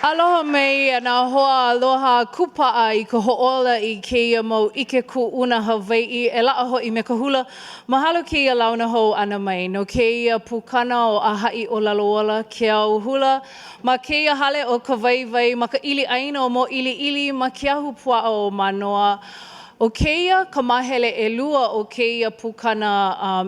Aloha mai e nā hoa aloha kūpaʻa i ka hoʻōla i kēia mau ʻike kuʻuna Hawaiʻi e laʻa hoʻi me ka hula. Mahalo kēia launa hou ʻana mai no kēia pukana o ʻĀhaʻi ʻŌlelo Ola, Ke Ao Hula. Ma kēia hale o ka waiwai ma ka ʻili ʻāina o Mōʻiliʻili ma ke ahupuaʻa o Mānoa, ʻO kēia ka māhele ʻelua o kēia pukana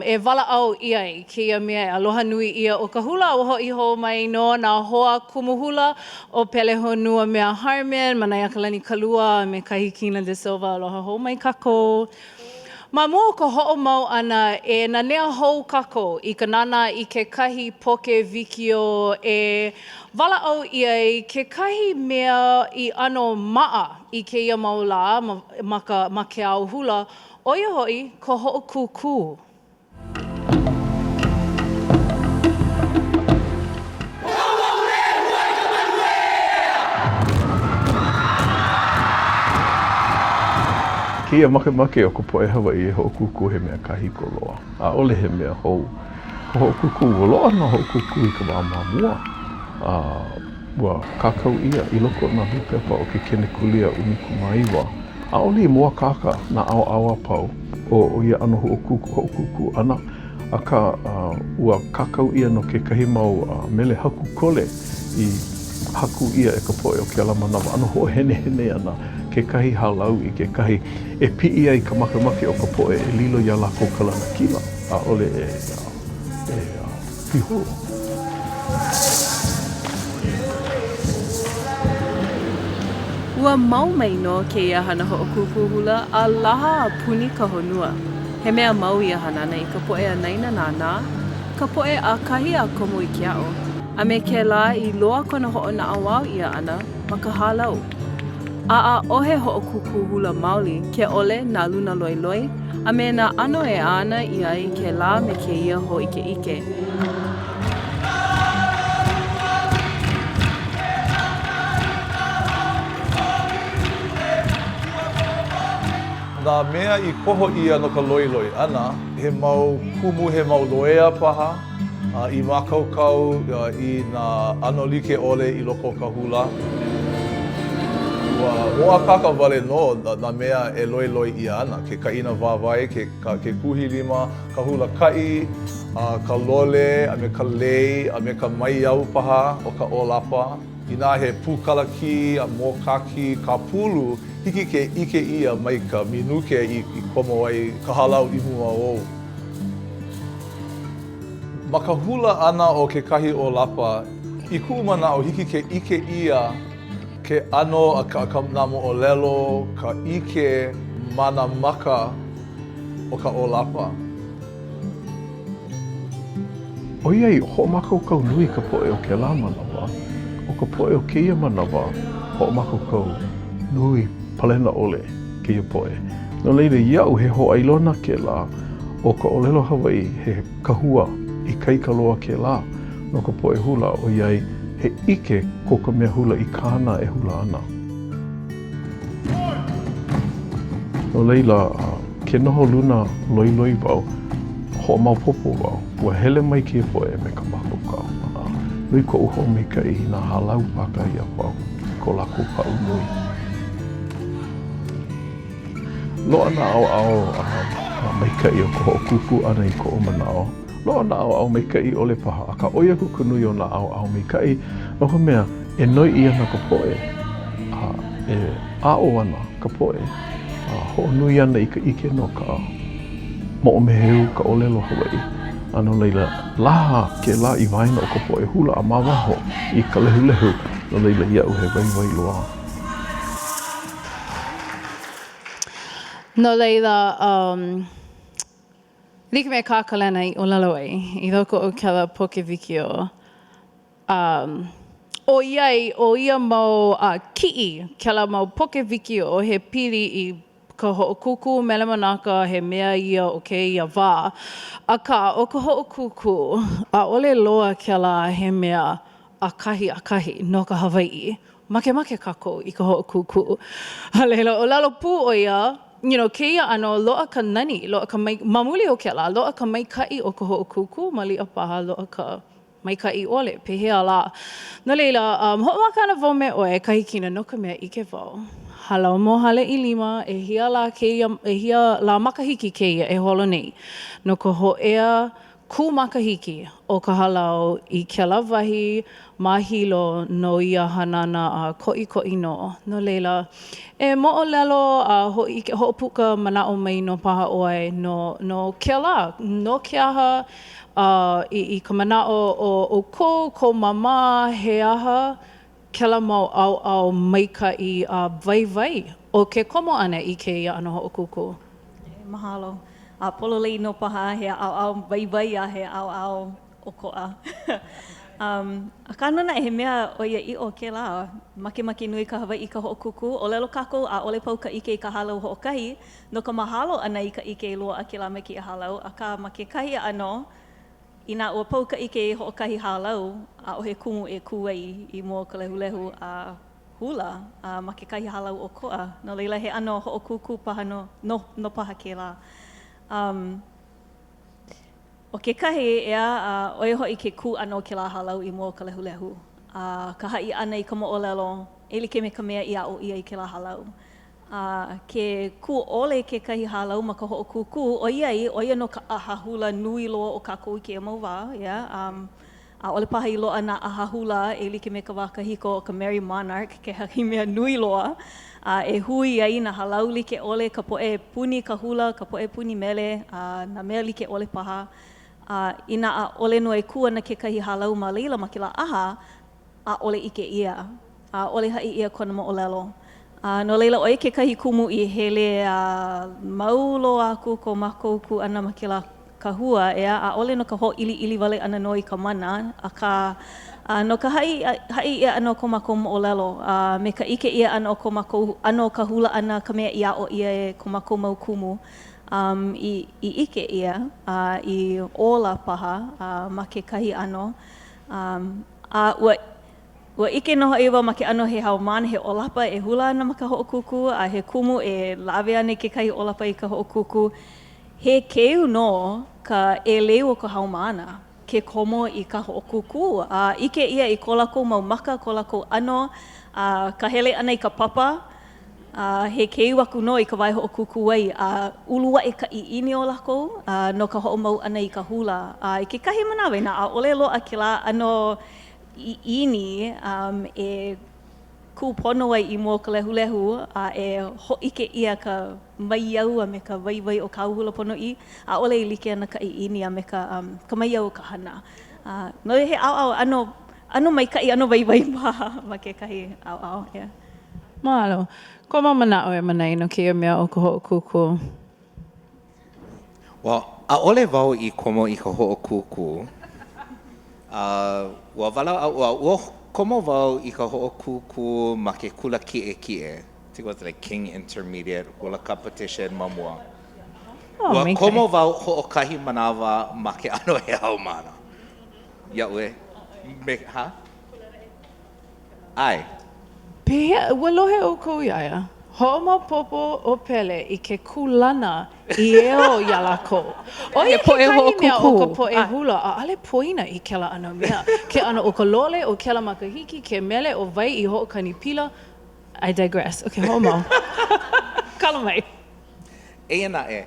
e walaʻau ʻia ai kēia mea e aloha nui ʻia ʻo ka hula ua hoʻi hou mai nō nā hoa kumu hula ʻo Pelehonuamea Harman, Manaiakalani Kalua a me Kahikina de Silva. Aloha hou mai kākou. Ma mua o ka hoʻomau ʻana e nanea hou kākou i ka nānā i kekahi poke wikiō e walaʻau ʻia ai kekahi mea i ʻano maʻa i kēia mau lā ma ka ma ke ao hula, ʻo ia hoʻi ka hoʻokūkū. Kēia makemake o ka poʻe Hawaiʻi e hoʻokūkū he mea kahiko loa, ʻaʻole he mea hou. Ka hoʻokūkū, ua loaʻa nā hoʻokūkū i ka wā ma mua, a ua kākau ʻia i loko o nā nūpepa o ke kenekulia 19, ʻaʻole i mōakāka nā ʻaoʻao a pau o ia ʻano hoʻokūkū hoʻokūkū ʻana, akā, ua kākau ʻia nō kekahi mau mele haku kole i haku ʻia e ka poʻe o kēlā manawa, ʻano hoʻohenehene ana kekahi hālau i kekahi e piʻi ai ka makemake o ka poʻe e lilo iā lākou ka lanakila, ʻaʻole e e piholo. Ua mau mai nō kēia hana hoʻokūkū hula a laha a puni ka honua. He mea mau ia hanana i ka poʻe anaina nānā, ka poʻe ʻakahi a komo i ke aʻo, a me kēlā i loa kona hoʻonaʻauao ʻia ʻana ma ka hālau. A ʻaʻohe hoʻokūkū hula maoli ke ʻole nā luna loiloi a me nā ʻano e ana ʻia ai kēlā me kēia hōʻikeʻike. Nā mea i koho ʻia no ka loiloi ʻana, he mau kumu, he mau loea paha, i mākaukau i nā ʻano like ʻole i loko o ka hula. Ua mōakāka wale nō nā mea e loiloi ʻia ana, ke kaʻina wāwae, ke ke kuhi lima, ka hula kaʻi, ka lole, a me ka lei, a me ka maiau paha o ka ʻōlapa. Inā he pūkalakī a mōkākī ka pulu, hiki ke ʻike ʻia mai ka minuke i komo ai ka hālau i mua ou. Ma ka hula ʻana o kekahi ʻōlapa, i kuʻu manaʻo, hiki ke ʻike ʻia ke ʻano a ka nā moʻolelo, ka ʻike ma nā maka o ka ʻōlapa. ʻOiai hoʻomākaukau nui ka poʻe o kēlā manawa, ʻo ka poʻe o kēia manawa, hoʻomākaukau nui palena ʻole kēia poʻe. No laila, iaʻu he hōʻailona kēlā ʻo ka ʻōlelo Hawaiʻi he kahua ikaika loa kēlā no ka poʻe hula ʻoiai he ʻike ko ka mea hula i kāna e hula ana. No laila, ke noho luna loiloi wau, hoʻomaopopo wau, ua hele mai kēia poʻe me ka mākaukau. A nui koʻu hoʻomaikaʻi i nā hālau pākahi a pau i ko lākou paʻu nui. Loaʻa nā ʻaoʻao maikaʻi o ka hoʻokūkū ʻana i koʻu manaʻo. Loaʻa nā ʻaoʻao maikaʻi ʻole paha, akā ʻoi aku ka nui o nā ʻaoʻao maikaʻi, no ka mea, e noiʻi ana ka poʻe, a e aʻo ana ka poʻe, a hoʻonui ana i ka ʻike no ka moʻomeheu, ka ʻōlelo Hawaiʻi. A no laila, laha kēlā i waena o ka poʻe hula a ma waho i ka lehulehu, no laila iaʻu he waiwai loa. No laila, um, like me kā Kalena i ʻōlelo ai i loko o kēlā poke wikiō, um, ʻoiai ʻo ia mau uh, kiʻi, kēlā mau poke wikiō he pili i ka hoʻokūkū Mele Manaka he mea ia o kēia wā. Akā, ʻo ka hoʻokūkū, ʻaʻole loa kēlā he mea ʻakahi akahi no ka Hawaiʻi. Makemake kākou i ka hoʻokūkū. A laila, ʻōlelo pū ʻo ia, you know, kēia ʻano, loaʻa ka nani, loaʻa ka mai, ma muli o kēlā, loaʻa ka maikaʻi o ka hoʻokūkū, maliʻa paha, loaʻa ka. Maikaʻi ʻole, pehea lā? No laila, um, hoʻomaka ana wau me ʻoe, Kahikina, no ka mea, ʻike wau, hālau Mōhaleʻilima, ʻehia lā kēia, ʻehia lā makahiki kēia e holo nei no ka hōʻea kū makahiki o ka hālau i kēlā wahi ma Hilo no ia hanana a koʻikoʻi nō. No laila, e moʻolelo a hōʻike, hoʻopuka manaʻo mai nō paha ʻoe no, no kēlā, no ke aha A i ka manaʻo o ʻoukou, kou māmā, he aha kēlā mau ʻaoʻao maikaʻi a waiwai o ke komo ʻana i kēia ʻano hoʻokūkū? Mahalo. A pololei nō paha he ʻaoʻao waiwai a he ʻaoʻao ʻokoʻa. Um, akā nō naʻe, he mea ʻoiaʻiʻo kēlā. Makemake nui ka Hawaiʻi i ka hoʻokūkū. ʻŌlelo kākou, ʻaʻole pau ka ʻike i ka hālau hoʻokahi, no ka mahalo ʻana i ka ʻike i loaʻa kēlā me kēia hālau, akā ma kekahi ʻano, inā ua pau ka ʻike i hoʻokahi hālau, ʻaʻohe kumu e kū ai i mua o ka lehulehu a hula a ma kekahi hālau ʻokoʻa. No laila, he ʻano hoʻokūkū paha nō, nō, nō paha kēlā. Um, ʻo kekahi, ʻeā, ʻo ia hoʻi ke kū ʻana o kēlā hālau i mua o ka lehulehu, a ka haʻi ʻana i ka moʻolelo e like me ka mea i aʻo ʻia i kēlā hālau. A ke kū ʻole kekahi hālau ma ka hoʻokūkū, ʻoiai, ʻo ia nō ka ʻaha hula nui loa o kākou i kēia mau wā, yeah, um, ʻaʻole paha i loaʻa nā ʻaha hula e like me ka wā kahiko ʻo ka Merrie Monarch kekahi mea nui loa, a e hui ai nā hālau like ʻole, ka poʻe puni ka hula, ka poʻe puni mele, a nā mea like ʻole paha. A inā ʻaʻole nō e kū ana kekahi hālau ma laila ma kēlā ʻaha, ʻaʻole ʻike ʻia, ʻaʻole haʻi ʻia kona moʻolelo. A no laila, ʻo ia kekahi kumu i hele a mau loa aku ko mākou kū ʻana ma kēlā kahua, ʻeā, ʻaʻole no ka hōʻiliʻili wale ʻana nō i ka mana, akā, no ka haʻi haʻi ʻia ʻana o ko mākou moʻolelo, a me ka ʻike ʻia ʻana o ko mākou ʻano o ka hula ʻana, ka mea i aʻo ʻia e ko mākou mau kumu, um, i, i ʻike ʻia, a i ola paha a ma kekahi ʻano. Um, a ua, ua ʻike nō hoʻi wau ma ke ʻano he haumāna, he ʻōlapa e hula ana ma ka hoʻokūkū, a he kumu e lawe ana i kekahi ʻōlapa i ka hoʻokūkū. He keu nō ka ʻeleu o ka haumāna ke komo i ka hoʻokūkū, a ʻike ʻia i ko lākou mau maka, ko lākou ʻano, a ka hele ʻana i ka papa, A he keu aku nō i ka wā e hoʻokūkū ai, a ulu aʻe ka ʻiʻini o lākou no ka hoʻomau ʻana i ka hula. A i kekahi manawa, inā ʻaʻole loaʻa kēlā ʻano ʻiʻini e kū pono ai i mua o ka lehulehu a e hōʻike ʻia ka maiau a me ka waiwai o kāu hula ponoʻī, ʻaʻole e like ana ka ʻiʻini a me ka ka maiau o ka hana. No he ʻaoʻao ʻano ʻano maikaʻi, ʻano waiwai paha ma kekahi ʻaoʻao, yeah. Mahalo. Kou mau manaʻo e Manai no kēia mea o ka hoʻokūkū. Well, ʻaʻole wau i komo i ka hoʻokūkū. A ua walaʻau, well, ua komo wau i ka hoʻokūkū ma ke kula kiʻekiʻe. I think it was like King Intermediate Hula Competition ma mua. Oh, Ua maikaʻi. komo wau hoʻokahi manawa ma ke ʻano he haumāna. Iaʻu e, me, huh? ʻAe. Pehea, ua lohe ʻoukou iā ia? Hoʻomaopopo ʻo Pele i ke kūlana i eo iā lākou. ʻO ia kekahi mea o ka poʻe hula, ʻaʻole poina i kēlā ʻano mea. Ke ʻano o ka lole, o kēlā makahiki, ke mele ʻo wai i hoʻokani pila. I digress. Ok, hoʻomau. Kala mai. Eia naʻe,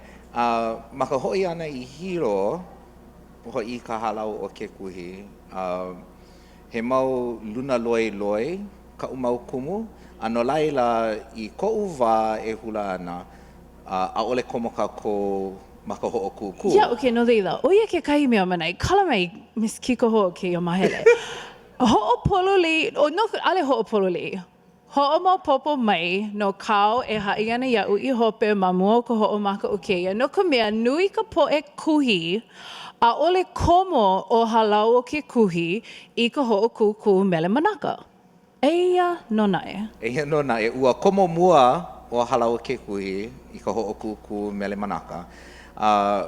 ma ka hoʻi ʻana i Hilo, hoʻi i ka hālau o Kekuhi, He mau luna loiloi kaʻu mau kumu, a no laila, i koʻu wā e hula ana, ʻaʻole komo kākou ma ka hoʻokūkū. Yeah, okay, no laila, ʻo ia kekahi mea Manai, kala mai Miss Kikoho o kēia māhele. Hoʻopololei, oh, no, ʻaʻole hoʻopololei. Hoʻomaopopo mai no kāu e haʻi ana iaʻu i hope ma mua o ka hoʻomaka o kēia, no ka mea, nui ka poʻe kuhi, ʻaʻole komo ʻo Hālau o ke Kuhi i ka hoʻokūkū Mele Manaka. Eia nō naʻe. Eia nō naʻe, ua komo mua ʻo Hālau o ke Kuhi i ka hoʻokūkū Mele Manaka, a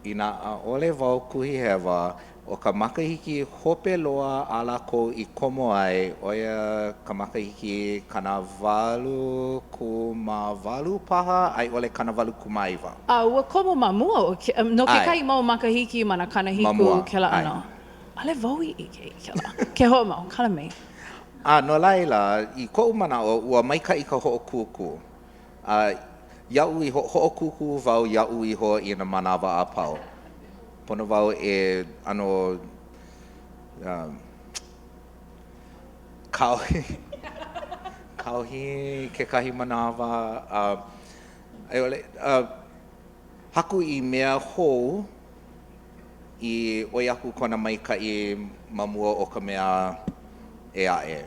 inā ʻaʻole wau kuhi hewa, ʻO ka makahiki hope loa a lākou i komo ai, ʻo ia ka makahiki 88 paha a i ʻole 89. A ua komo ma mua o ke, no kekahi mau makahiki ma nā 70 kēlā ʻano. ʻAʻole wau i ʻike i kēlā. Ke hoʻomau, kala mai. A no laila, i koʻu manaʻo, ua maikaʻi ka hoʻokūkū. A iaʻu iho, hoʻokūkū wau iaʻu iho i nā manawa a pau. Pono wau e ʻano um, kāohi, kāohi kekahi manawa, a a i ʻole, uh, haku i mea hou i ʻoi aku kona maikaʻi ma mua o ka mea ʻē aʻe.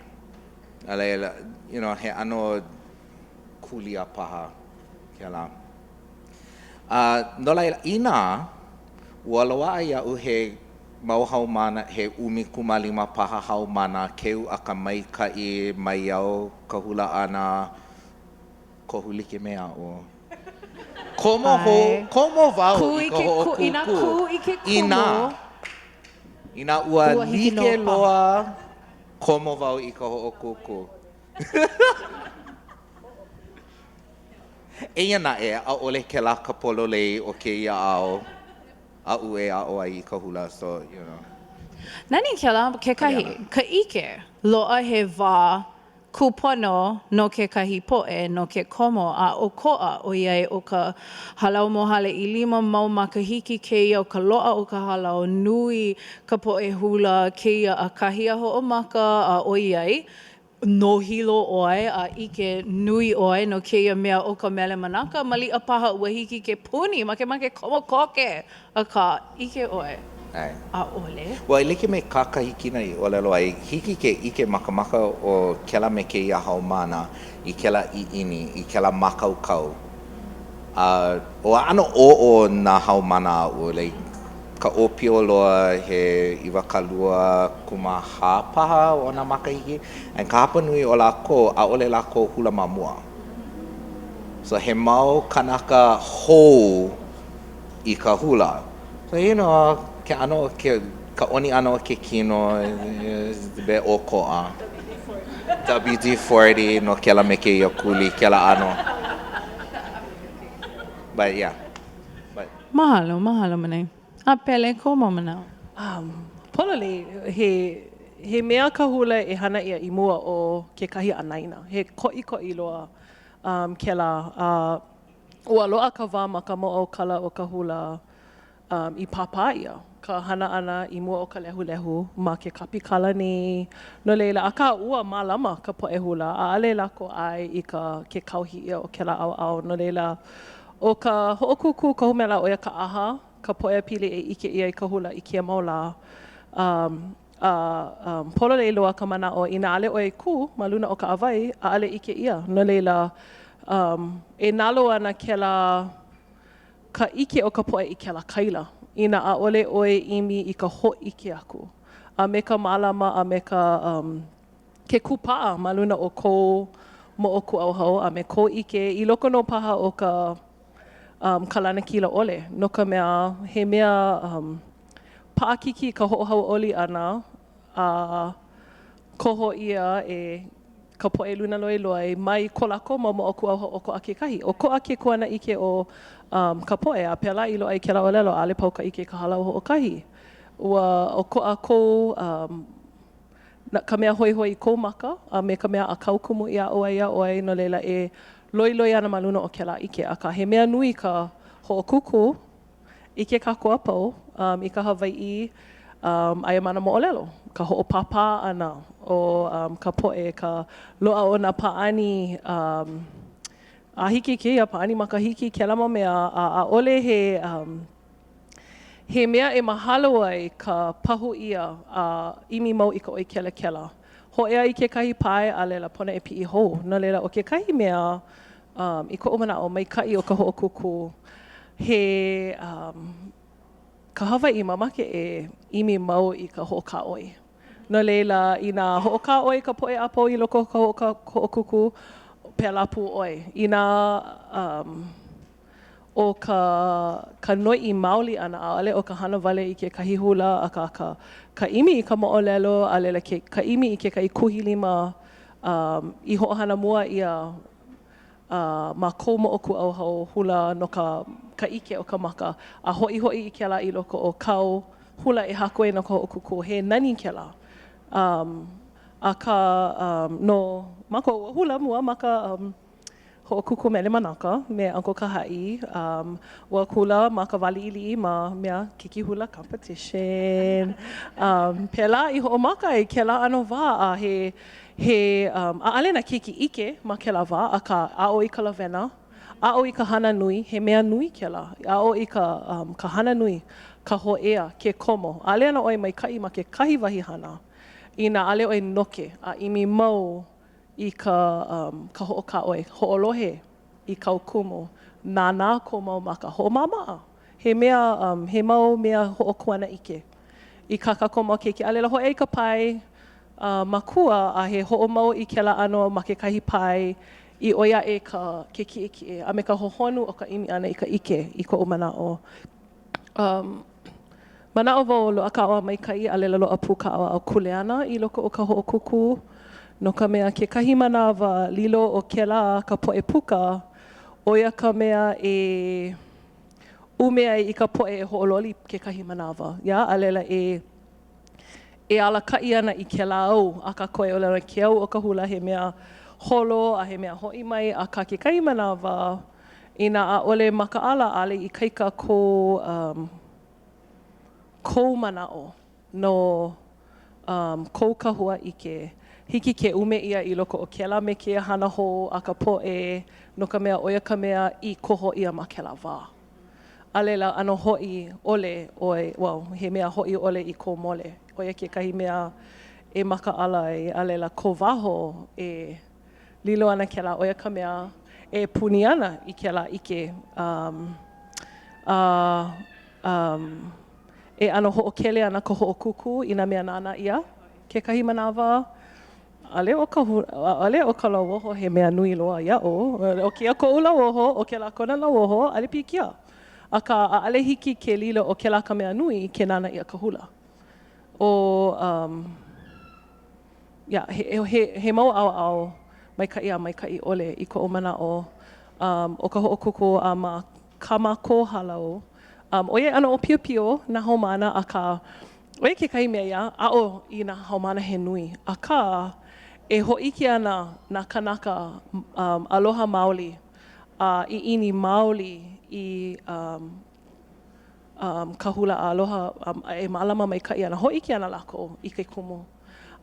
A laila, you know, he ʻano kūlia paha kēlā. A no laila, inā ua loaʻa iaʻu he mau haumāna, he 15 paha haumāna keu a ka maikaʻi maiau ka hula ʻana, kohu like me aʻu. Komo hou, komo wau i ka hoʻokūkū. Inā kū i ke kumu. Inā, inā ua like loa, komo wau i ka hoʻokūkū. Eia naʻe, ʻaʻole kēlā ka pololei o kēia ao aʻu e aʻo ai i ka hula, so, you know. Nani kēlā kekahi, ka ʻike, loaʻa he wā kūpono no kekahi poʻe no ke komo a ʻokoʻa ʻoiai ʻo ka hālau Mōhala ʻElima mau makahiki kēia o ka loaʻa o ka hālau nui ka poʻe hula kēia ʻakahi a hoʻomaka a ʻoiai no Hilo ʻoe a ʻike nui ʻoe no kēia mea ʻo ka Mele Manaka, maliʻa paha ua hiki ke puni, makemake komo koke, akā, ʻike ʻoe, ʻAe. ʻaʻole. Ua e like me kā Kahikina i ʻōlelo ai, hiki ke ʻike ma ka maka o kēlā me kēia haumāna i kēlā ʻiʻini, i kēlā mākaukau. A ua ʻano ʻōʻō nā haumāna aʻu, like, ka ʻōpio loa he 20 kūmāhā paha o nā makahiki, and ka hapanui o lākou, ʻaʻole lākou hula ma mua. So he mau kānaka hou i ka hula. So you know, ke ʻano o ke, ka ʻoni ʻana o ke kino is a bit ʻokoʻa. WD-40 no kēlā me kēia kuli, kēlā ʻano. But yeah. But. Mahalo, mahalo Manai. A Pele, kou mau manaʻo? Um, pololei, he, he mea ka hula e hana ʻia i mua o kekahi anaina. He koʻikoʻi loa um, kēlā. A ua loaʻa ka wā ma ka mōʻaukala o ka hula um, i pāpā ʻia ka hana ʻana i mua o ka lehulehu ma ke kapikala nei. No laila, akā, ua mālama ka poʻe hula, ʻaʻole lākou ʻae i ka ke kāohi ʻia o kēlā ʻaoʻao. No laila, ʻo ka hoʻokūkū kohu mea lā ʻo ia ka ʻaha, ka pōʻaiapili e ʻike ʻia i ka hula i kēia mau lā. Um, a um, pololei loa ka manaʻo, inā ʻaʻole ʻoe kū ma luna o ka ʻāwai, ʻaʻole ʻike ʻia. No laila, um, e nalo ana kēlā ka ʻike o ka poʻe i kēlā kaila, inā ʻaʻole ʻoe ʻimi i ka hōʻike aku, a me ka mālama a me ka um, ke kūpaʻa ma luna o kou moʻokūʻauhau a me kou ʻike i loko nō paha o ka um, ka lanakila ʻole, no ka mea, he mea um, paʻakikī ka hoʻohauʻoli ʻana a koho ʻia e ka poʻe luna loiloi mai ko lākou mau moʻokūʻauhau ʻokoʻa kekahi. ʻOkoʻa ke kuanaʻike o um, ka poʻe, a pēlā i loaʻa ai kēlā ʻōlelo, ʻaʻole pau ka ʻike i ka hālau hoʻokahi. Ua ʻokoʻa kou um, ka mea hoihoi i kou maka a me ka mea a kāu kumu i aʻo ai iā ʻoe, no laila e loiloi ana ma luna o kēlā ʻike. Akā, he mea nui ka hoʻokūkū ʻIke kākou a pau um, i ka Hawaiʻi um, aia ma nā moʻolelo, ka hoʻopāpā ʻana o um, ka poʻe, ka loaʻa o nā pāʻani um, a hiki i kēia pāʻani makahiki, kēlā mau mea, a ʻaʻole he, um, he mea e mahalo ai ka pahu ʻia a ʻimi mau i ka ʻoi kelakela. Hōʻea i kekahi pae a laila pono e piʻi hou. No laila, ʻo kekahi mea Um, i koʻu manaʻo, maikaʻi o ka hoʻokūkū, he um, ka Hawaiʻi mamake e ʻimi mau i ka hoʻokāʻoi. No laila, inā hoʻokāʻoi ka poʻe a pau i loko o ka hoʻokūkū, pēlā pū ʻoe. Inā um, ʻo ka, ka noiʻi maoli ʻana, ʻaʻole ʻo ka hana wale i kekahi hula, akā ka, ka ʻimi i ka moʻolelo, a laila ke, ka ʻimi i kekahi kuhi lima um, i hoʻohana mua ʻia uh, ma kou moʻokūʻauhau hula no ka, ka ʻike o ka maka, a hoʻihoʻi i kēlā i loko o kāu. hula e haku ai no ka hoʻokūkū. He nani kēlā. Um, akā, um, no mākou, ua hula mua ma ka um, Hoʻokūkū Mele Manaka me Uncle Kahaʻi. Um, ua hula ma ka wā liʻiliʻi ma mea Keiki Hula Competition. Um, pēlā i hoʻomaka ai kēlā ʻano wā a he, he, um, ʻaʻale nā keiki ʻike ma kēlā wā, akā aʻo i ka lawena, aʻo i ka hana nui, he mea nui kēlā. Aʻo i ka, um, ka hana nui, ka hōʻea, ke komo. ʻAʻale ana ʻoe maikaʻi ma kekahi wahi hana inā ʻaʻale ʻoe noke a ʻimi mau i ka, um, ka hoʻokāʻoi, hoʻolohe i kāu kumu, nānā kou mau maka, hoʻomaʻamaʻa. He mea, um, he mau mea hoʻokuanaʻike i kā kākou mau keiki. A laila hōʻea i ka pae uh, makua a he hoʻomau i kēlā ʻano ma kekahi pae i ʻoi aʻe ka, ke kiʻekiʻe a me ka hohonu o ka ʻimi ʻana i ka ʻike i koʻu manaʻo. Um, manaʻo wau loaʻa ka ʻaoʻao maikaʻi a laila loaʻa pū ka ʻaoʻao kuleana i loko o ka hoʻokūkū, no ka mea kekahi manawa lilo ʻo kēlā ka poʻe puka, ʻo ia ka mea e ʻume ai i ka poʻe e hoʻololi kekahi manawa, yeah, a laila e e alakaʻi ana i kēlā au a kākou e ʻōlelo ai ke au o ka hula he mea holo a he mea hoʻi mai, akā kekahi manawa, Inā ʻaʻole makaʻala, ʻaʻole ikaika kou, um, kou manaʻo no, um, kou kahua ʻike, hiki ke ʻume ʻia i loko o kēlā me kēia hana hou a ka poʻe, no ka mea, ʻo ia ka mea i koho ʻia ma kēlā wā. A laila, ʻano hoʻi ʻole ʻoe, well, he mea hoʻi ʻole i kou mole. ʻO ia kekahi mea e makaʻala ai, a laila, ko waho e. Lilo ana kēlā, ʻo ia ka mea e puni ana i kēlā ʻike um, a um, e ʻano hoʻokele ana ka hoʻokūkū i nā mea nānā ʻia kekahi manawa. ʻAʻole ʻo ka, ʻaʻole ʻo ka lauoho he mea nui loa iaʻu. ʻO kēia koʻu lauoho, ʻo kēlā kona lauoho, ʻaʻole pilikia. Akā, ʻaʻole hiki ke lilo ʻo kēlā ka mea nui ke nānā ʻia ka hula. ʻO, um, Yeah, he, he, he mau ʻaoʻao maikaʻi a maikaʻi ʻole i koʻu manaʻo um, o ka hoʻokūkū a ma kā mākou hālau. Um, ʻoiai ʻano ʻōpiopio nā haumāna, akā, ʻo ia kekahi mea ia, aʻo i nā haumāna he nui. Akā, e hōʻike ana nā kānaka um, aloha maoli a ʻiʻini maoli i um, um, ka hula a aloha um, e mālama maikaʻi ana, hōʻike ana lākou i ke kumu.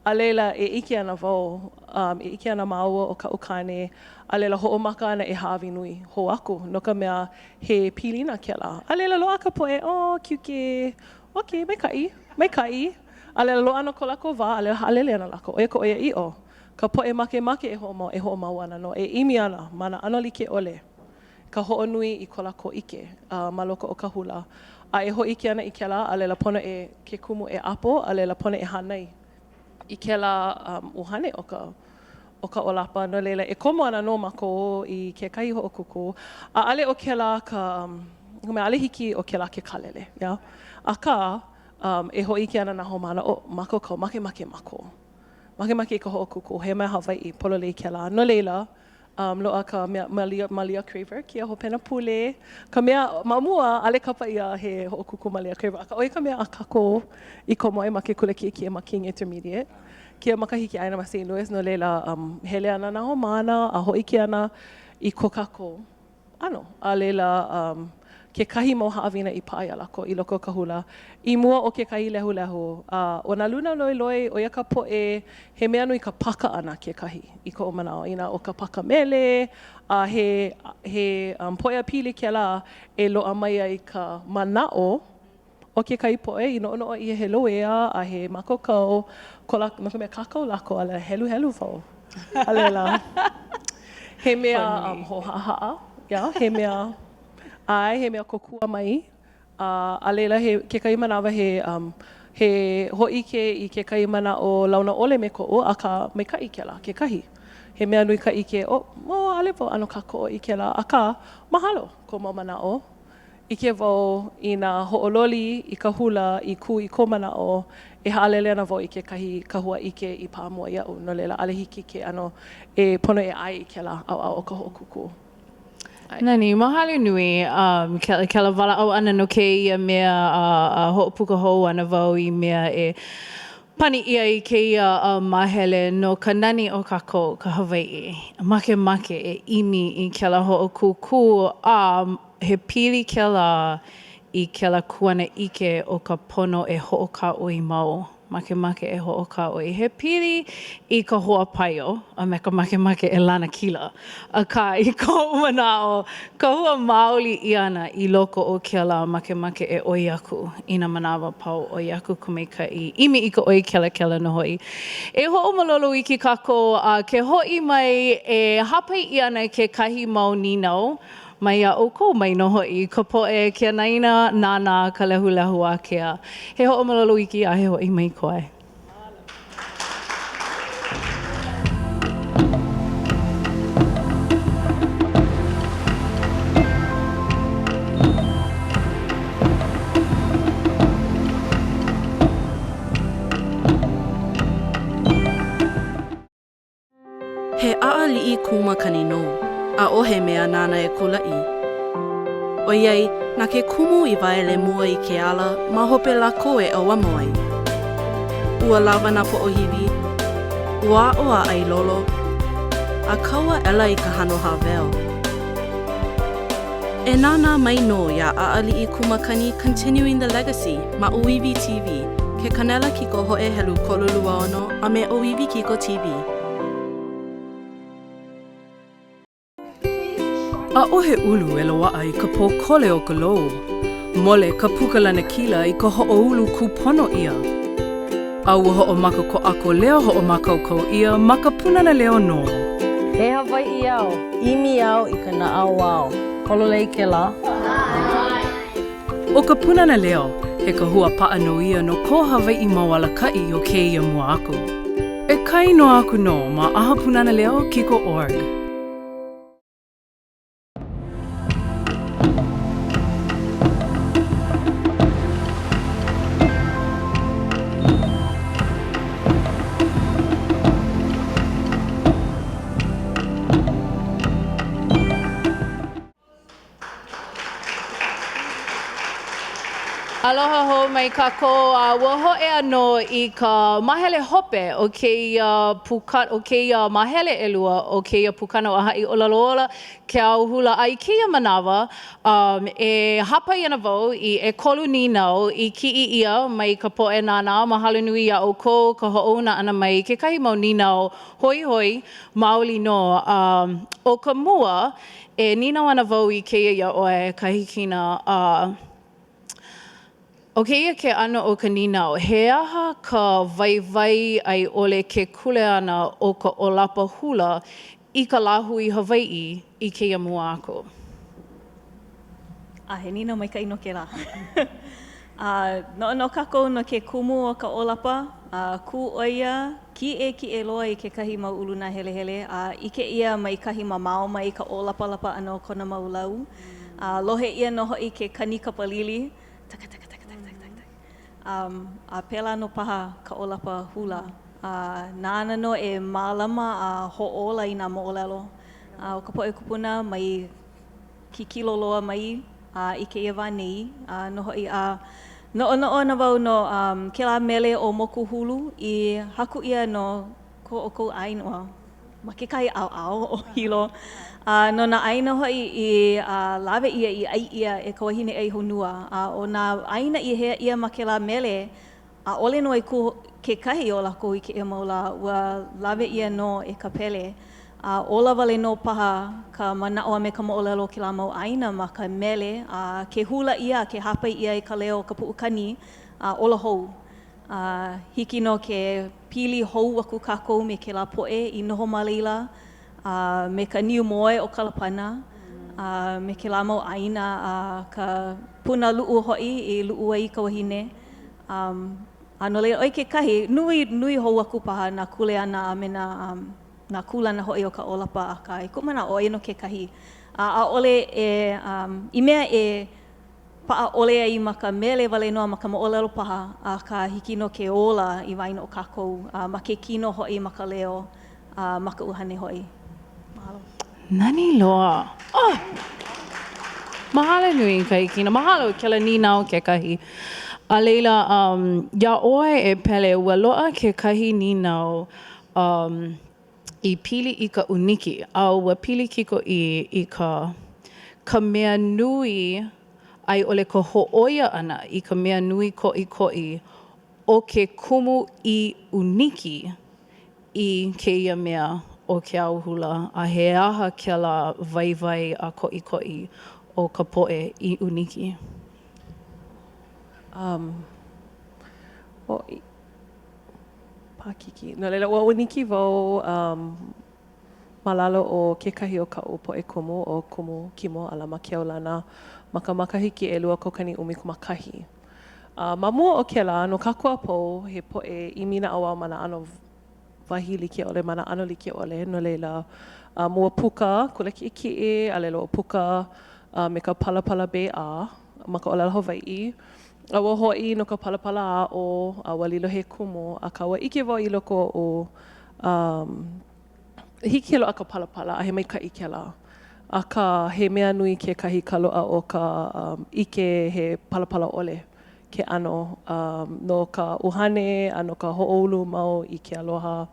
A laila, e ʻike ana wau, um, e ʻike ana māua ʻo kaʻu kāne, a laila hoʻomaka ana e hāʻawi nui hou aku, no ka mea, he pilina kēlā. A laila, loaʻa ka poʻe, oh, kiuke, okay, maikaʻi, maikaʻi. A laila, loaʻa ana ko lākou wā, a laila, haʻalele ana lākou. ʻO ia ka ʻoiaʻiʻo. Ka poʻe makemake e hoʻomau, e hoʻomau ana nō, e ʻimi ana ma nā ʻano like ʻole. ka hoʻonui i ko lākou ʻike ma loko o ka hula, a e hōʻike ana i kēlā, a laila pono e ke kumu e ʻapo, a laila pono e hānai i kēlā ʻuhane o ka o ka ʻōlapa. No laila, e komo ana nō mākou i kekahi hoʻokūkū, ʻaʻole ʻo kēlā ka mea, ʻaʻole hiki ʻo kēlā ke kālele, yeah? Akā, e hōʻike ana nā haumāna, oh, mākaukau, makemake mākou. Makemake i ka hoʻokūkū, he mea Hawaiʻi, pololei kēlā. No laila, Um, loaʻa ka mea Malia, Malia Craver, kēia hopena pule. Ka mea ma mua, ʻaʻole kapa ʻia he hoʻokūkū Malia Craver, akā ʻo ia ka mea a kākou i komo ai ma ke kula kiʻekiʻe ma King Intermediate. Kēia makahiki aia ana ma St. Louis, no laila, um, hele ana nā haumāna a hōʻike ana i ko kākou ʻano. A laila, um, kekahi mau haʻawina i paʻa iā lākou i loko o ka hula i mua o kekahi lehulehu. A ʻo nā luna loiloi, ʻo ia ka poʻe, he mea nui ka paka ʻana kekahi i koʻu manaʻo. Inā ʻo ka paka mele, a he, he um, pōʻaiapili kēlā e loaʻa mai ai ka manaʻo o kekahi poʻe i noʻonoʻo ʻia he loea a he mākaukau ko lākou, no ka mea kākau lākou a laila heluhelu wau. A laila, he mea um, hoʻohaʻahaʻa, yeah, he mea, ʻae, he mea kōkua mai, a, a laila he, kekahi manawa he, um, he hōʻike i kekahi manaʻo launa ʻole me koʻu, akā maikaʻi kēlā, kekahi. He mea nui ka ʻike, oh, oh, ʻaʻole wau ʻano kākoʻo i kēlā, akā, mahalo kou mau manaʻo. ʻIke wau i nā hoʻololi i ka hula i kū i kou manaʻo, e haʻalele ana wau i kekahi kahua ʻike i paʻa mua iaʻu, no laila ʻaʻole hiki ke ʻano e pono e ʻae i kēlā ʻaoʻao o ka hoʻokūkū. Nani, mahalo nui um, kēlā walaʻau ʻana no kēia mea a, a hoʻopuka hou ana wau i mea e pani ʻia i kēia uh, māhele no ka nani o kākou, ka Hawaiʻi. Makemake e ʻimi i kēlā hoʻokūkū a he pili kēlā i kēlā kuanaʻike o ka pono e hoʻokāʻoi mau. Makemake e hoʻokāʻoi. He pili i ka hoa paio a me ka makemake e lanakila. Akā, i koʻu manaʻo, kahua maoli ʻia ana i loko o kēlā makemake e ʻoi aku i nā manawa pau, ʻoi aku ka maikaʻi, ʻimi i ka ʻoi kelakela nō hoʻi. E hoʻomalolo iki kākou a ke hoʻi mai e hāpai ʻia ana kekahi mau nīnau Maiā ʻoukou mai nō hoʻi ka poʻe ke anaina nāna ka lehulehu ākea. He hoʻomalolo iki a he hoʻi mai koe. He ʻaʻaliʻi kū makani nō, ʻaʻohe mea nāna e kulaʻi. ʻOiai, na ke kumu i waele mua i ke ala, ma hope lākou e ʻauamo ai. Ua lawa nā poʻohiwi, ua aʻo a ʻailolo, a kau aʻela i ka hano hāweo. E nānā mai nō iā ʻAʻaliʻi Kū Makani Continuing the Legacy ma ʻŌiwi TV, ke kanela kikohoʻe helu 36 a me ʻŌiwi Kiko TV. ʻAʻohe ʻulu e loaʻa i ka pōkole o ka lou. Mole ka puka lanakila i ka hoʻoulu kūpono ʻia. A ua hoʻomaka ko ʻAko leo hoʻomākaukau ʻia ma ka Pūnana Leo nō. He Hawaiʻi au, ʻimi au i ka naʻauao. Pololei kēlā? ʻO ka Pūnana Leo, he kahua paʻa nō ia no ko Hawaiʻi mau alakaʻi o kēia mua aku. E kāinoa aku nō ma ʻAha Pūnana Leo Kiko org. Aloha hou mai kākou a ua hōʻea nō i ka māhele hope o kēia puka o kēia māhele ʻelua o kēia pukana o ʻĀhaʻi ʻŌlelo Ola ke ao hula a i kēia manawa um, e hāpai ana wau i ʻekolu nīnau i kiʻi ʻia mai ka poʻe nānā mahalo nui iā ʻoukou ka hoʻouna ʻana mai i kekahi mau nīnau hoihoi maoli nō a ʻo ka mua E nīnau ana wau i kēia iā ʻoe, Kahikina, a ʻo kēia ke ʻano o ka nīnau, he aha ka waiwai a i ʻole ke kuleana o ka ʻōlapa hula i ka lāhui Hawaiʻi i kēia mua aku? A he nīnau maikaʻi nō kēlā. A noʻonoʻo kākou no ke kumu o ka ʻōlapa, a kū ʻo ia kiʻekiʻe loa i kekahi mau ulunāhelehele, a ʻike ʻia mai kahi mamao mai ka ʻōlapalapa ʻana o kona mau lau. A lohe ʻia nō hoʻi ke kani kapalili, tak-tak-tak-tak-tak-tak. Um, a pēlā nō paha ka ʻōlapa hula. A nāna nō e mālama a hoʻōla i nā moʻolelo a o ka poʻe kūpuna mai kikilo loa mai a i kēia wā nei a nō hoʻi. A noʻonoʻo ana wau no um, kēlā mele ʻo Moku Hulu i haku ʻia no ko ʻoukou ʻāina, well, ma kekahi ʻaoʻao o Hilo, a no nā ʻāina hoʻi i uh, lawe ʻia, i ʻai ʻia e ka wahine ʻai honua. A ʻo nā ʻāina i hea ʻia ma kēlā mele, ʻaʻole nō i kū kekahi o lākou i kēia mau lā, ua lawe ʻia nō e ka pele. A ola wale nō paha ka manaʻo a me ka moʻolelo o kēlā mau ʻāina ma ka mele, a ke hula ʻia, ke hāpai ʻia i ka leo o ka puʻukani, a ola hou. A hiki nō ke pili hou aku kākou me kēlā poʻe i noho ma laila, a me ka niu moe o Kalapana, a me kēlā mau ʻāina a ka punaluʻu hoʻi i luʻu ai ka wahine. Um, a no laila, ʻo ia kekahi, nui, nui hou aku paha nā kuleana a me nā, um, nā kūlana hoʻi o ka ʻōlapa, akā, i koʻu manaʻo, ʻo ia nō kekahi. A ʻaʻole e, um, i mea e paʻa ʻole ai ma ka mele wale nō a ma ka moʻolelo paha, akā, hiki nō ke ola i waena o kākou, a ma ke kino hoʻi, ma ka leo, a ma ka ʻuhane hoʻi. Mahalo. Nani loa. Oh! Mahalo nui ka hikina. Mahalo kēlā nīnau kekahi. A laila, um, iā ʻoe e Pele, ua loaʻa kekahi nīnau um, i pili i ka ʻūniki, a ua pili kikoʻī i ka ka mea nui a i ʻole ka hōʻoia ʻana i ka mea nui koʻikoʻi o ke kumu i ʻūniki i kēia mea ʻo ke ao hula, a he aha kēlā waiwai a koʻikoʻi o ka poʻe i ʻūniki? Um, oh, Pākiki. No laila, ua ʻūniki wau um, ma lalo o kekahi o kaʻu poʻe kumu, ʻo Kumu Kimo Alama Keaulana, ma ka makahiki 2011. A ma mua o kēlā, no kākou a pau, he poʻe ʻimi naʻauao ma nā ʻano wahi like ʻole, ma nā ʻano like ʻole, no laila, um, ua puka kula kiʻekiʻe, a laila ua puka uh, me ka palapala BA ma ka ʻōlelo Hawaiʻi. A ua hoʻi no ka palapala aʻo, a ua lilo he kumu, akā ua ʻike wau i loko oʻu, um, hiki ke loaʻa ka palapala a he maikaʻi kēlā. Akā, he mea nui kekahi ka loaʻa o ka um, ʻike he palapala ʻole ke ʻano um, no ka ʻuhane a no ka hoʻoulu mau i ke aloha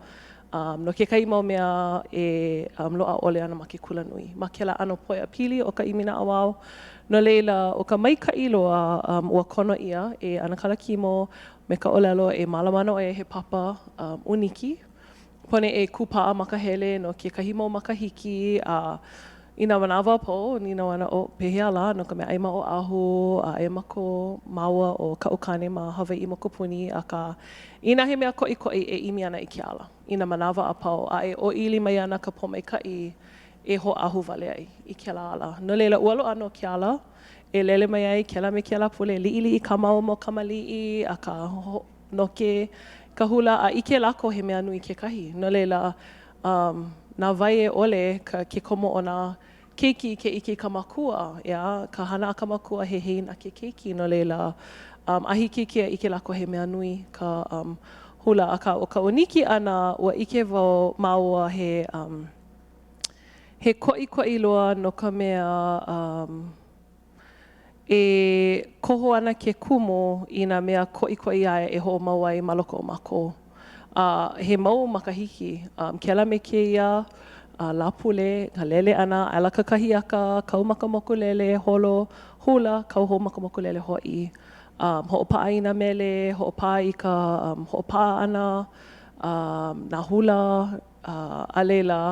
um, no kekahi mau mea e um, loaʻa ʻole ana ma ke kulanui. Ma kēlā ʻano pōʻaiapili o ka ʻimi naʻauao. No laila, ʻo ka maikaʻi loa, um, ua kono ʻia e ʻAnakala Kimo me ka ʻōlelo e mālama ana ʻoe he papa um, ʻūniki. Pono e kūpaʻa ma ka hele no kekahi mau makahiki a i nā manawa a pau, nīnau ana, ʻo, pehea lā, no ka mea, aia ma Oʻahu, a aia ma ko māua ʻo kaʻu kāne ma Hawaiʻi mokupuni, akā, inā he mea koʻikoʻi e ʻimi ana i ke ala i nā manawa a pau, a e ʻōʻili mai ana ka pōmaikaʻi e hoʻāhu wale ai i kēlā ala. No laila, ua loaʻa nō ke ala e lele mai ai kēlā me kēlā pule, liʻiliʻi kā māua mau kamaliʻi, akā, noke ka hula a ʻike lākou he mea nui kekahi. No laila, um, na wai e ʻole ka, ke komo o nā keiki ke ʻike i ka makua, ʻeā, ka hana a ka makua he hei na ke keiki, no laila, um, a hiki ke ʻike lākou he mea nui ka um, hula. Akā, ʻo ka ʻūniki ʻana, ua ʻike wau māua he, um, he koʻikoʻi loa no ka mea, um, E koho ana ke kumu i nā mea koʻikoʻi iā ia e hoʻomau ai ma loko o mākou. A he mau makahiki um, kēlā me kēia uh, Lāpule, ka lele ʻana, ala kakahiaka, kau ma ka mokulele, holo, hula, kau hou ma ka mokulele hoʻi. Um, hoʻopaʻa i nā mele, hoʻopaʻa i ka um, hoʻopaʻa ʻana, um, nā hula, uh, a laila,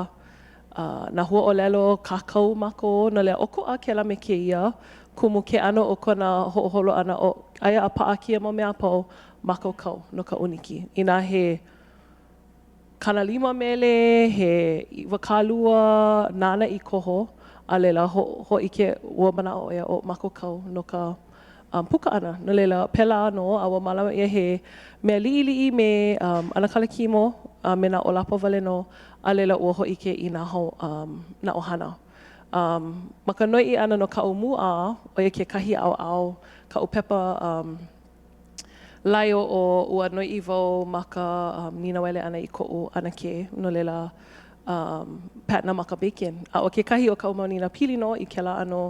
nā huaʻōlelo kākau mākou, no laila ʻokoʻa kēlā me kēia kumu ke ʻano o kona hoʻoholo ʻana ʻo aia a paʻa kēia mau mea a pau mākaukau no ka ʻūniki. Inā he 50 mele, he 20, nāna i koho, a laila hōʻike ua manaʻo ʻo ia ʻo mākaukau no ka um, puka ʻana. No laila, pēlā nō, a ua mālama ʻia he mea liʻiliʻi me um, ʻAnakala Kimo a me nā ʻōlapa wale nō, a laila ua hōʻike i nā, hou, um, nā ʻohana. Um, ma ka noiʻi ʻana no kaʻu mūʻā, ʻo ia kekahi ʻaoʻao, kaʻu pepa um, laeoʻo, ua noiʻi wau ma ka um, nīnauele ʻana i koʻu ʻanakē, no laila, um, Pat Namaka Bacon. A ʻo kekahi o kaʻu mau nīnau pili nō i kēlā ʻano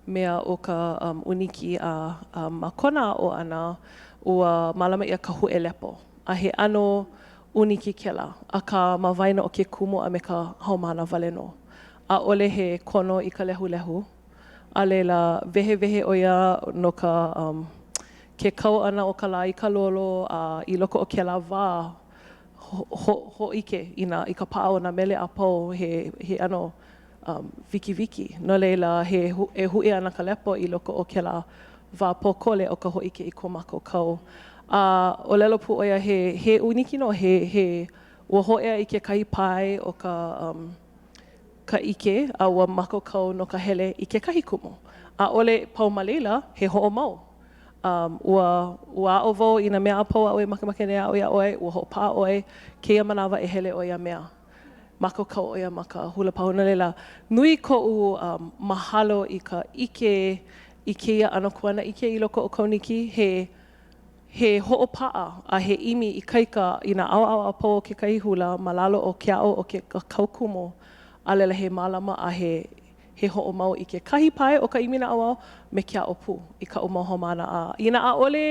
mea o ka um, ʻūniki a um, ma kona aʻo ʻana, ua mālama ʻia ka huʻe lepo. A he ʻano ʻūniki kēlā, akā ma waena o ke kumu a me ka haumāna wale nō. ʻAʻole he kono i ka lehulehu. A laila, wehewehe ʻo ia no ka um, ke kau ʻana o ka lā i ka lolo a i loko o kēlā wā, hōʻike i nā, i ka paʻa o nā mele a pau he, he ʻano um, wikiwiki. No laila, he, e huʻe ana ka lepo i loko o kēlā wā pōkole o ka hōʻike i ko mākou kau. A ʻōlelo pū ʻo ia he, he ʻūniki nō, he, he, ua hōʻea i kekahi pae o ka, um, ka ʻike a ua mākaukau no ka hele i kekahi kumu. ʻAʻole pau ma laila, he hoʻomau. Um, ua, ua aʻo wau i nā mea a pau aʻu e makemake nei e aʻo iā ʻoe, ua hoʻopaʻa ʻoe, kēia manawa e hele ʻoe ia mea. Mākaukau ʻo ia ma ka hula pahu. No laila, nui koʻu um, mahalo i ka ʻike i kēia ʻano kuanaʻike i loko o ka ʻūniki, he, he hoʻopaʻa a he ʻimi ikaika i nā ʻaoʻao a pau o kekahi hula ma lalo o ke aʻo o ke kaukumu, a laila he mālama a he, he hoʻomau i kekahi pae o ka ʻimi naʻauao me ke aʻo pū i kaʻu mau haumāna a inā ʻaʻole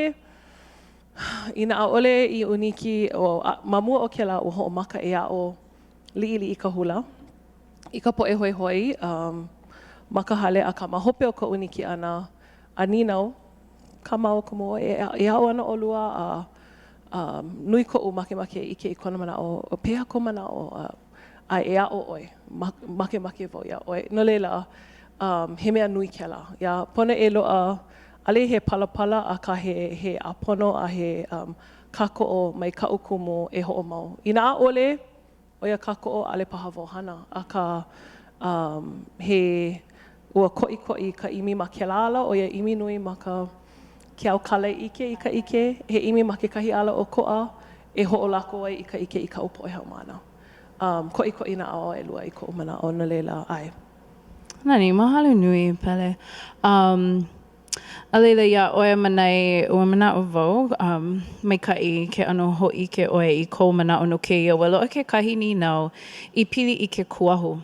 inā ʻaʻole i ʻūniki ma mua o kēlā ua hoʻomaka e aʻo liʻiliʻi ka hula i ka poʻe hoihoi ma ka hale akā ma hope o ka ʻūniki ʻana a nīnau ka mau kumu e aʻo ana ʻolua a nui koʻu makemake e ʻike i kona manaʻo, pehea kou manaʻo a e aʻo ʻoe, makemake wau iā ʻoe. No laila, he mea nui kēlā. Yeah, pono e loaʻa, ʻaʻole he palapala akā he he ʻāpono a he kākoʻo mai kaʻu kumu e hoʻomau. Inā ʻaʻole, ʻO ia kākoʻo ʻaʻole paha wau hana, akā, um, he, ua koʻikoʻi ka ʻimi ma kēlā ala, ʻo ia ʻimi nui ma ka, ke ao kālaiʻike i ka ʻike, he ʻimi ma kekahi ala ʻokoʻa e hoʻolako ai i ka ʻike i kaʻu poʻe haumāna. Um, koʻikoʻi nā ʻaoʻao ʻelua i koʻu manaʻo, no laila, ʻae. Nani, mahalo nui, Pele. Um, A laila, iā ʻoe Manai, ua manaʻo wau, um, maikaʻi ke ʻano hōʻike ʻoe i kou manaʻo no kēia. Ua loaʻa kekahi nīnau i pili i ke kuahu.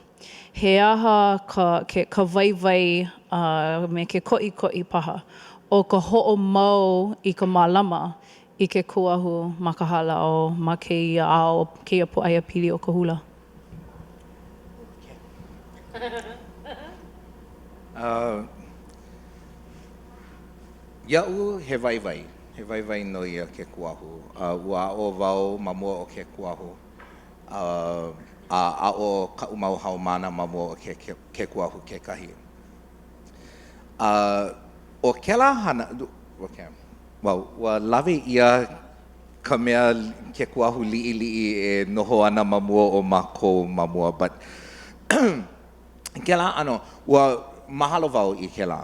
He aha ka, ke, ka waiwai a me ke koʻikoʻi paha o ka hoʻomau i ka mālama i ke kuahu ma ka hālau ma kēia ao, kēia pōʻaiapili o ka hula? Uh, iaʻu he waiwai, he waiwai nō ia ke kuahu. Uh, ua aʻo wau ma mua o ke kuahu, uh, a aʻo kaʻu mau haumāna ma mua o ke, ke, ke kuahu kekahi. Uh, ʻo kēlā hana, okay, well, ua lawe ʻia ka mea, ke kuahu liʻiliʻi e noho ana ma mua o mākou ma mua, but kēlā ʻano, ua mahalo wau i kēlā,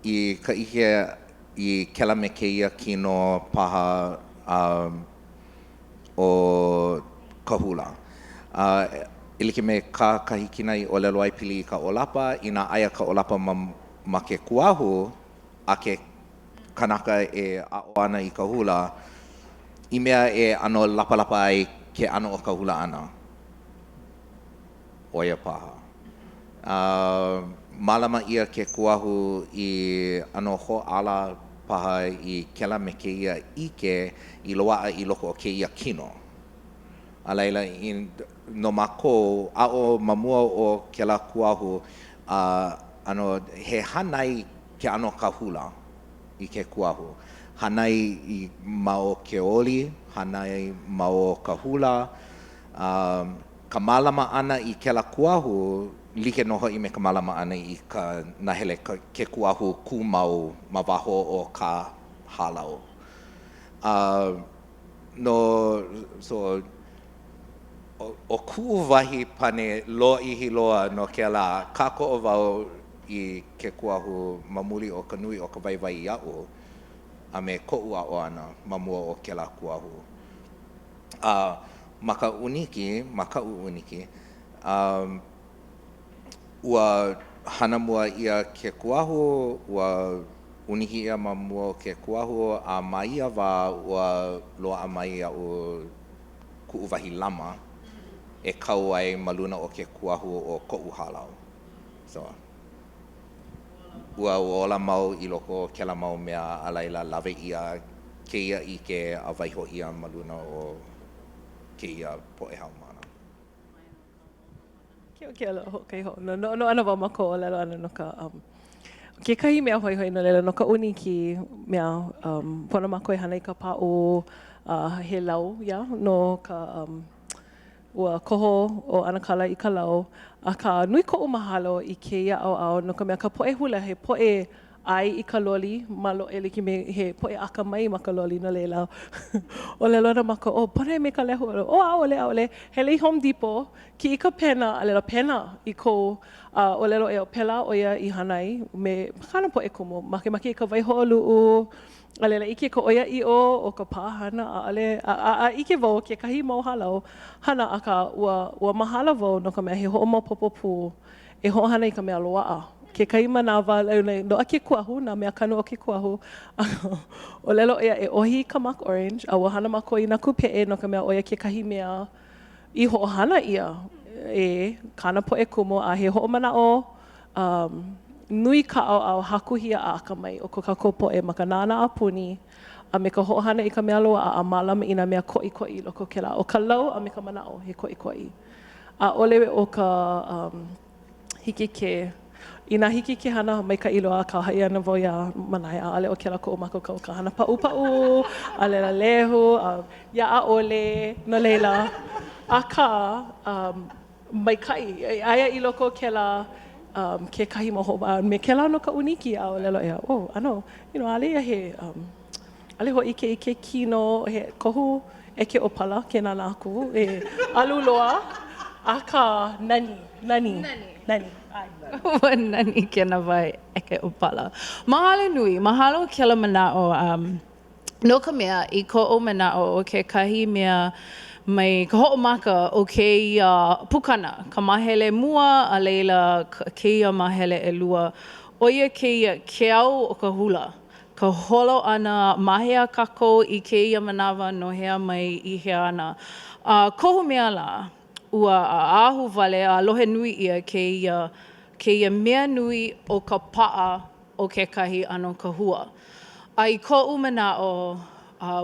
i ka ʻike i kēlā me kēia kino paha um, o ka hula. Uh, e like me kā Kahikina i ʻōlelo ai pili i ka ʻōlapa, inā aia ka ʻōlapa ma, ma ke kuahu a ke kanaka e aʻo ana i ka hula, i mea e ʻano lapalapa ai ke ʻano o ka hula ʻana, ʻo ia paha. A mālama ʻia ke kuahu i ʻano hōʻala paha i kēlā me kēia ʻike i loaʻa i loko o kēia kino. A laila, no mākou, aʻo ma mua o kēlā kuahu, a ʻano he hānai ke ʻano ka hula i ke kuahu. Hānai i ma o ke oli, hānai ma o ka hula, a ka mālama ʻana i kēlā kuahu, like nō hoʻi me ka mālama ʻana i ka nahele, ke kuahu kūmau ma waho o ka hālau. A no, so, ʻo kuʻu wahi pane lōʻihi loa no kēlā, kākoʻo wau i ke kuahu ma muli o ka nui o ka waiwai iaʻu a me koʻu aʻo ʻana ma mua o kēlā kuahu. A ma ka ʻūniki, ma kaʻu ʻūniki, um, ua hana mua ʻia ke kuahu, ua ʻūniki ʻia ma mua o ke kuahu, a ma ia wā ua loaʻa mai iaʻu kuʻu wahi lama e kau ai ma luna o ke kuahu o koʻu hālau. So, ua ola mau i loko o kēlā mau mea a laila lawe ʻia kēia ʻike a waiho ʻia ma luna o kēia poʻe haumāna. Keʻokeʻo hoʻokahi hoʻonoʻonoʻo ana wau ma kou ʻōlelo ʻana no ka um, kekahi mea hoihoi no laila no ka ʻūniki mea um, pono mākou e hana i ka pāʻū uh, he lau ia no ka um, Ua koho ʻo ʻAnakala i ka lau, akā, nui koʻu mahalo i kēia ʻaoʻao no ka mea ka poʻe hula he poʻe ʻai i ka loli maloʻe like me he poʻe akamai ma ka loli no laila ʻōlelo ana mākou, oh, pono me ka lehu, oh, ʻaʻole, ʻaʻole, hele i Home Depot, kiʻi i ka pena, a laila pena i kou a ʻōlelo ʻia, pēlā ʻo ia i hana ai me kāna poʻe kumu, makemake i ka waihoʻoluʻu, A laila, ʻike ka ʻoiaʻiʻo o ka pāhana, ʻaʻole, a, a, a ʻike wau kekahi mau hālau hana, akā, ua, ua mahalo wau no ka mea he hoʻomaopopo pū e hoʻohana i ka mea loaʻa. Kekahi manawa, loaʻa ke kuahu, nā mea kanu o ke kuahu, a ʻōlelo ʻo ia e ʻohi i ka mock orange, a ua hana mākou i nā kūpeʻe no ka mea ʻo ia kekahi mea i hoʻohana ʻia e kāna poʻe kumu, a he hoʻomanaʻo. Um, nui ka ʻaoʻao hakuhia a akamai o ko kākou poʻe ma ka nānā a puni a me ka hoʻohana i ka mea loaʻa a mālama i nā mea koʻikoʻi i loko o kēlā. ʻO ka lau a me ka manaʻo, he koʻikoʻi. ʻAʻole ʻo ka um, hiki ke Inā hiki ke hana maikaʻi loa akā haʻi ana wau iā Manae, ʻaʻole ʻo kēlā koʻu mākaukau ka hana paʻupaʻu, a laila lehu, a ia ʻaʻole, no laila, akā, um, maikaʻi, aia i loko o kēlā um, kekahi mau hoʻomaʻau, me kēlā no ka ʻūniki, a ʻōlelo ʻia, oh, ʻano, you know, ʻaʻole ia he, um, ʻaʻole hōʻike i ke kino, he kohu ʻeke ʻōpala ke nānā aku, he alu loa, akā, nani, nani, nani, ʻae. Ua nani kēnā wahi ʻeke ʻōpala. Mahalo nui, mahalo kēlā manaʻo, um, no ka mea, i koʻu manaʻo, ʻo kekahi mea mai ka hoʻomaka o kēia pukana, ka māhele mua a laila kēia māhele ʻelua, ʻo ia kēia ke au o ka hula. Ka holo ʻana ma hea kākou i kēia manawa no hea mai i hea ana. A kohu mea lā, ua ahuwale a lohe nui ʻia kēia kēia mea nui ʻo ka paʻa o kekahi ʻano kahua. A i koʻu manaʻo,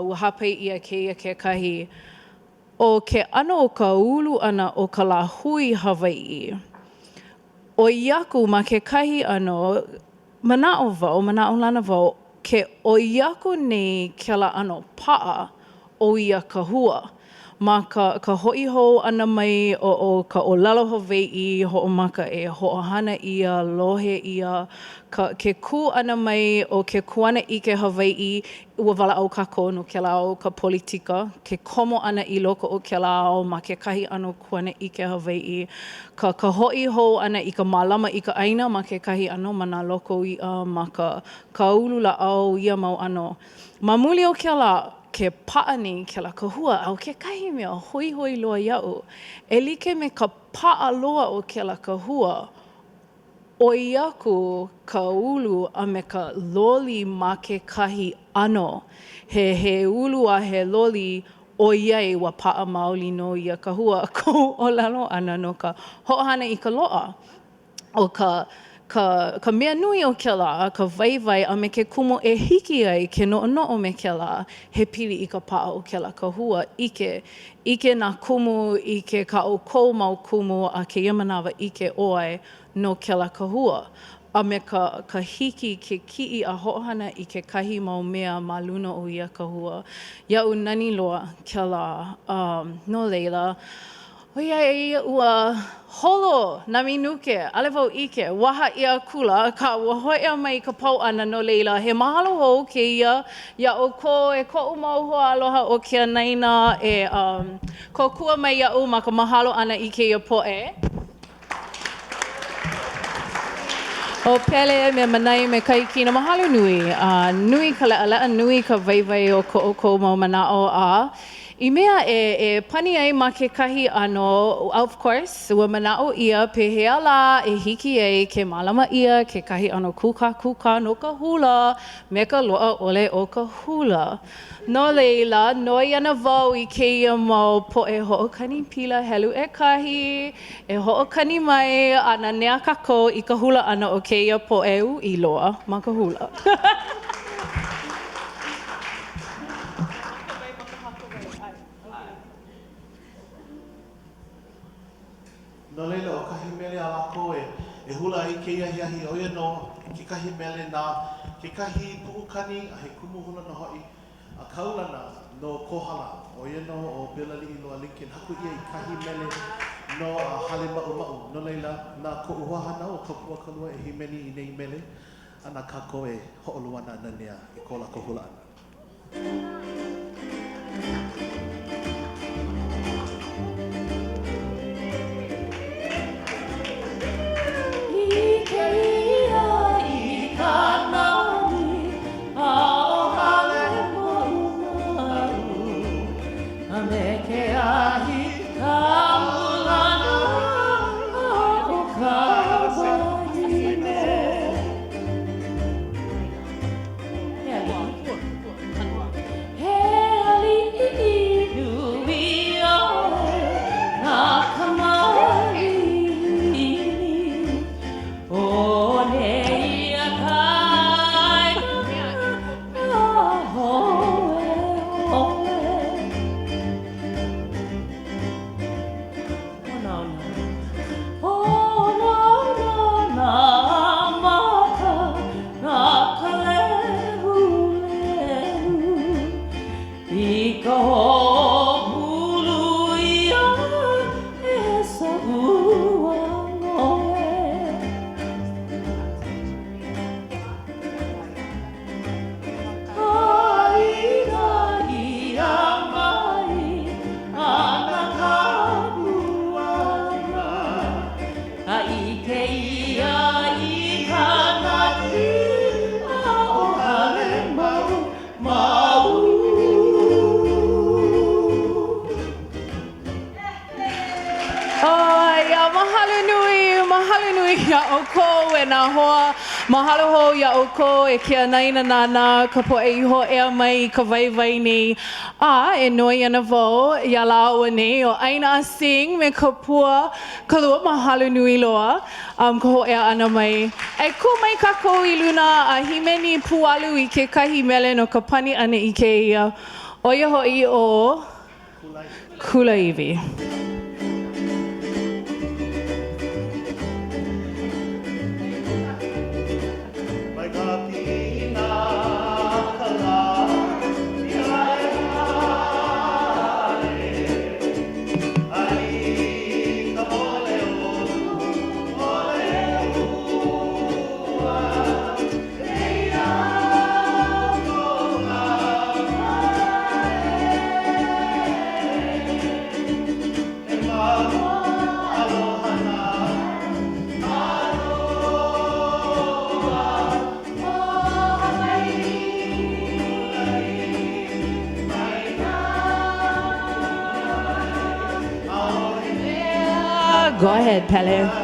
ua hāpai ʻia kēia kekahi ʻo ke ʻano o ka ulu ʻana o ka lāhui Hawaiʻi. ʻOi aku ma kekahi ʻano, Manaʻo wau, manaʻolana wau, ke ʻoi aku nei kēlā ʻano paʻa o ia kahua. Ma ka ka hoʻi hou ʻana mai o o ka ʻōlelo Hawaiʻi hoʻomaka e hoʻohana ʻia, lohe ʻia, ka ke kū ʻana mai o ke kuanaʻike Hawaiʻi, ua walaʻau kākou no kēlā ao ka politika, ke komo ʻana i loko o kēlā ao ma kekahi ʻano kuanaʻike Hawaiʻi, ka ka hoʻi hou ʻana i ka mālama i ka ʻāina ma kekahi ʻano ma nā loko iʻa, ma ka ka ulu lāʻau, ia mau ʻano. Ma muli o kēlā, ke paʻa nei kēlā kahua, a ʻo kekahi mea hoihoi loa iaʻu, e like me ka paʻa loa o kēlā kahua, ʻoi aku ka ulu a me ka loli ma kekahi ʻano. He he ulu a he loli ʻoiai ua paʻa maoli nō ia kahua kou ʻōlelo ʻana no ka hoʻohana i ka loaʻa. ʻO ka ka ka mea nui o kēlā, ka waiwai a me ke kumu e hiki ai ke noʻonoʻo me kēlā, he pili i ka paʻa o kēlā kahua, ʻike, ʻike nā kumu, ʻike kā ʻoukou mau kumu a kēia manawa ʻike ʻoe no kēlā kahua a me ka ka hiki ke kiʻi a hoʻohana i kekahi mau mea ma luna o ia kahua. Iaʻu nani loa kēlā. Um, no laila, ʻoiai ua holo nā minuke, ʻaʻole wau ʻike, waha ʻia akula, akā ua hōʻea mai ka pau ʻana, no laila, he mahalo hou kēia iā ʻoukou e koʻu mau hoaaloha o ke anaina e um, kōkua mai iaʻu ma ka mahalo ʻana i kēia poʻe. ʻO Pele me Manae me Kahikina, mahalo nui. A nui ka leʻaleʻa, nui ka waiwai o ko ʻoukou mau manaʻo a i mea e e pani ai ma kekahi ʻano, of course, ua manaʻo ʻia pehea lā e hiki ai ke mālama ʻia kekahi ʻano kūkākūkā no ka hula me ka loaʻa ʻole o ka hula. No laila, noi ana wau i kēia mau poʻe hoʻokani pila helu ʻekahi e hoʻokani mai a nanea kākou i ka hula ʻana o kēia poʻe uʻi loa ma ka hula. No laila, ʻo kahi mele a lākou e hula ai i kēia ahiahi, ʻo ia nō kekahi mele na kekahi puʻukani a he kumu hula nō hoʻi a kaulana no Kohala, ʻo ia nō ʻo Bill Aliʻiloa Lincoln. Haku ʻia i kahi mele no Halemaʻumaʻu. No laila, na koʻu hoahānau ʻo Kapua Kalua e hīmeni i nei mele, a na kākou e hoʻoluana a nanea i ko lākou hula ʻana. He aliʻi. Mahalo nui, mahalo nui iā ʻoukou e nā hoa. Mahalo hou iā ʻoukou e ke anaina nānā, ka poʻe i hōʻea mai i ka waiwai nei. A e noi ana wau iā lāua nei, ʻo ʻAina Ah Sing me ka Pua Kalua, mahalo nui loa um, ka hōʻea ʻana mai. E kū mai kākou i luna a hīmeni pūalu i kekahi mele no ka pani ʻana i kēia, ʻo ia hoʻi ʻo Kulāiwi. Mai ka piʻina ka lā i aʻe aʻe, a i ka mole o o Lehua, eia kona mae. He mau aloha na Go ahead, Pele.